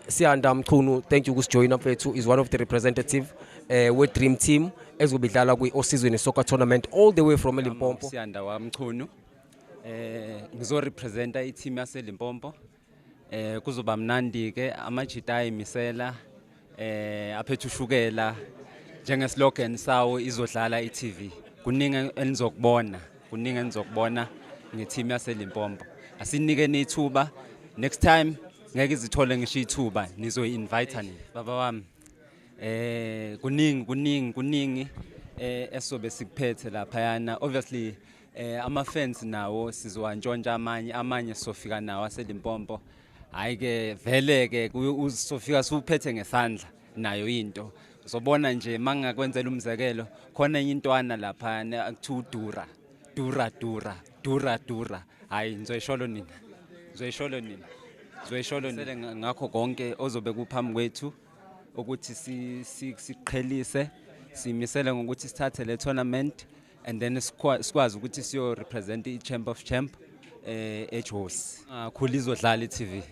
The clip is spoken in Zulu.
Siyanda Mchunu, thank you ukusijoyina mfethu, is one of the representative we Dream Team ezobe idlala kwi Osizweni Soccer Tournament all the way from eLimpopo. Siyanda waMchunu. Ngizo representa i-team yase Limpopo. Kuzoba mnandi ke, amajita ayimisela, aphethe ushukela njenge slogan sawo, izodlala i-TV. Kuningi enizokubona, kuningi enizokubona nge-team yase Limpopo. Asinikeni ithuba, next time ngeke izithole ngisho ithuba, nizoyi-invite nini. Baba wami, kuningi, kuningi, kuningi esobe sikuphethe lapha yana. Obviously ama fans nawo sizowantshontsha amanye, amanye sofika nawo aseLimpopo. Hayi ke vele ke uzofika suphethe ngesandla nayo into. Uzobona nje mangakwenzela umzekelo, khona enye intwana lapha akuthiwa dura dura dura dura dura. Hayi, nizoyisholo nina, nizoyisholo nina, nizoyisholo nina ngakho konke ozobe kuphambi kwethu ukuthi siqhelise, simisele ngokuthi sithathe le tournament and then sikwazi ukuthi siyo represent i-Champ of Champ eJozi. Kakhulu izodlala i-TV.